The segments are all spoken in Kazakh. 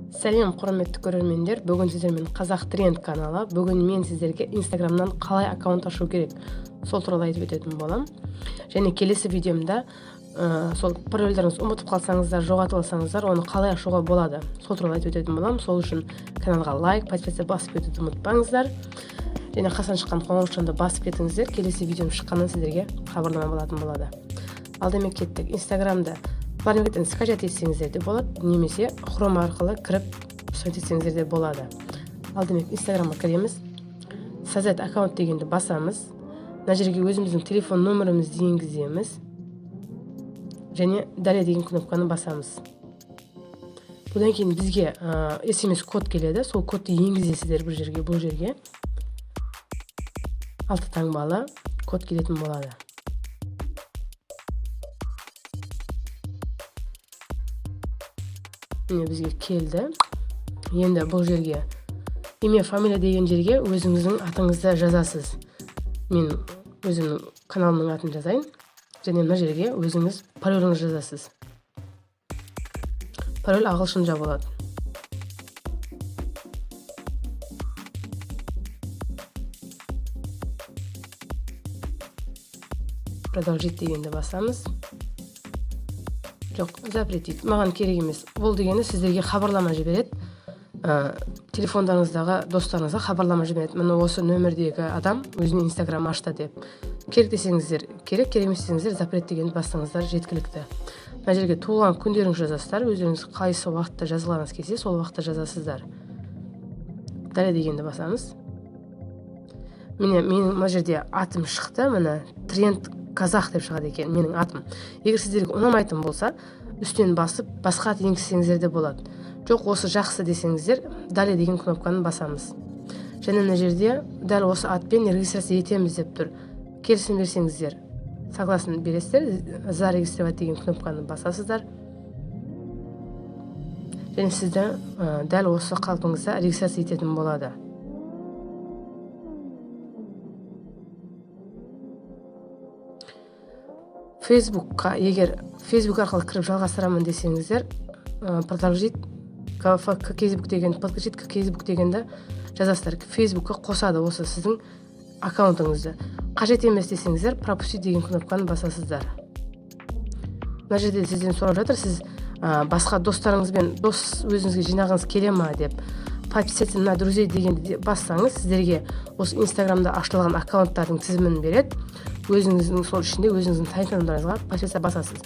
Сәлем, құрметті көрермендер! Бүгін сіздермен Қазақ Тренд каналы. Бүгін мен сіздерге Инстаграмнан қалай аккаунт ашу керек, сол туралы айтып өтетін боламын. Және келесі видеомда сол парольдеріңізді ұмытып қалсаңыздар, жоғалтып алсаңыздар, оны қалай ашуға болады, сол туралы айтып өтетін боламын. Сол үшін каналға лайк, подписка басып кетуді ұмытпаңыздар. Және қасынан шыққан қоңыраушаны басып кетіңіздер. Келесі видеом шыққаннан сіздерге хабарлама болатын болады. Ал демек, кеттік. Инстаграмды Планеттен скачать етсеңіздер де болады, немесе Chrome арқылы кіріп установить етсеңіздер де болады. Ал демек, Инстаграмға кіреміз. Создать аккаунт дегенді басамыз. Мына жерге өзіміздің телефон нөмірімізді енгіземіз. Және далее деген кнопканы басамыз. Бұдан кейін бізге SMS код келеді. Сол кодты енгізесіздер бұл жерге, бұл жерге. 6 таңбалы код келетін болады. Міне, бізге келді. Енді бұл жерге имя, фамилия деген жерге өзіңіздің атыңызды жазасыз. Мен өзімнің каналымның атын жазайын. Және мына жерге өзіңіз пароліңізді жазасыз. Пароль ағылшынша болады. Продолжить дегенді басамыз. Жоқ, запретить. Маған керек емес. Бұл дегені сіздерге хабарлама жібереді. Телефондарыңыздағы достарыңызға хабарлама жібереді. Міне, осы нөмірдегі адам өзінің Инстаграм ашты деп. Керек десеңіздер керек, керек емес десеңіздер запрет дегенді бассаңыздар жеткілікті. Мына жерге туылған күндеріңізді жазасыздар. Өздеріңіз қайсы уақытта жазғыларыңыз келсе, сол уақытта жазасыздар. Далее дегенді басамыз. Міне, менің мына жерде атым шықты. Міне, Тренд Казах деп шығады екен менің атым. Егер сіздерге ұнамайтын болса, үстінен басып басқа ат енгізсеңіздер де болады. Жоқ, осы жақсы десеңіздер, далее деген кнопканы басамыз. Және мына жерде дәл осы атпен регистрация етеміз деп тұр. Келісім берсеңіздер, согласен бересіздер, зарегистрировать деген кнопканы басасыздар. Және сізді дәл осы қалпыңызда регистрация ететін болады. Фейсбукқа, егер Фейсбук арқылы кіріп жалғастырамын десеңіздер, продолжить к Facebook деген, подключить к Facebook дегенді жазасыздар. Фейсбукқа қосады осы сіздің аккаунтыңызды. Қажет емес десеңіздер, пропустить деген кнопканы басасыздар. Мына жерде сізден сұрап жатыр, сіз басқа достарыңызбен дос өзіңізге жинағыңыз келе ма деп. Подписаться на друзей дегенді бассаңыз, сіздерге осы Инстаграмда ашылған аккаунттардың тізімін береді. Өзіңіздің сол ішінде өзіңіздің танитын адамдарыңызға подписаться басасыз.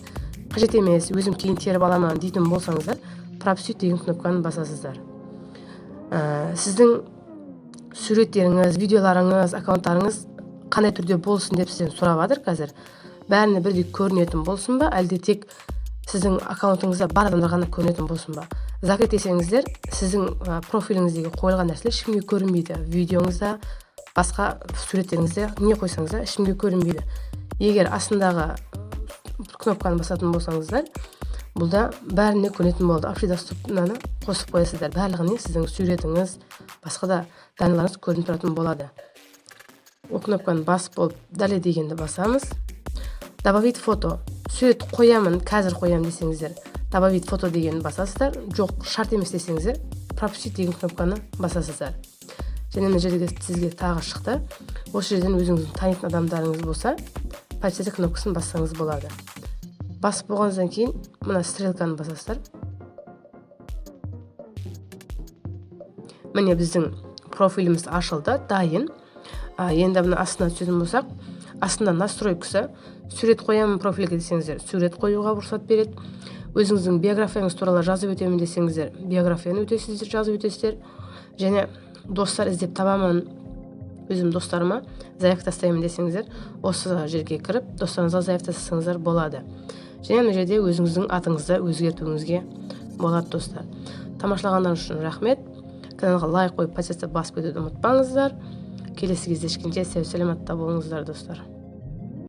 Қажет емес, өзім кейін теріп аламын дейтін болсаңыздар, пропустить деген кнопканы басасыздар. Сіздің суреттеріңіз, видеоларыңыз, аккаунттарыңыз қандай түрде болсын деп сізден сұрап жатыр қазір. Бәріне бірдей көрінетін болсын ба, әлде тек сіздің аккаунтыңызда бар адамдар ғана көрінетін болсын ба? Закрыть десеңіздер, сіздің профиліңіздегі қойылған нәрселер ешкімге көрінбейді. Видеоңызда, басқа суреттеріңізде не қойсаңыз да ешкімге көрінбейді. Егер астындағы кнопканы басатын болсаңыздар, бұл да бәріне көрінетін болды. Общедоступныны қосып қоясыздар. Барлығіне сіздің суретіңіз, басқа да даналарыңыз көрініп тұратын болады. Ол кнопканы басып болып, далее дегенді басамыз. Добавить фото. Сурет қоямын, қазір қоямын десеңіздер, добавить фото дегенді басасыздар. Жоқ, шарт емес десеңіздер, пропустить деген кнопканы басасыздар. Және мына жерде сізге тағы шықты. Осы жерден өзіңіздің танитын адамдарыңыз болса, подписаться кнопкасын бассаңыз болады. Басып болғаннан кейін мына стрелканы басасыздар. Міне, біздің профиліміз ашылды, дайын. Енді мына астына түсетін болсақ, астында настройкасы, сурет қоямын профильге десеңіздер, сурет қоюға рұқсат береді. Өзіңіздің биографияңыз туралы жазып өтемін десеңіздер, биографияны өтесіздер, жазып өтесіздер. Және достар іздеп табамын, өзім достарыма заявка тастаймын десеңіздер, осы жерге кіріп достарыңызға заявка тастасаңыздар болады. Және мына жерде өзіңіздің атыңызды өзгертуіңізге болады, достар. Тамашалағандарыңыз үшін рахмет. Каналға лайк қойып, подписаться басып кетуді ұмытпаңыздар. Келесі кездескенше сау саламатта болыңыздар, достар.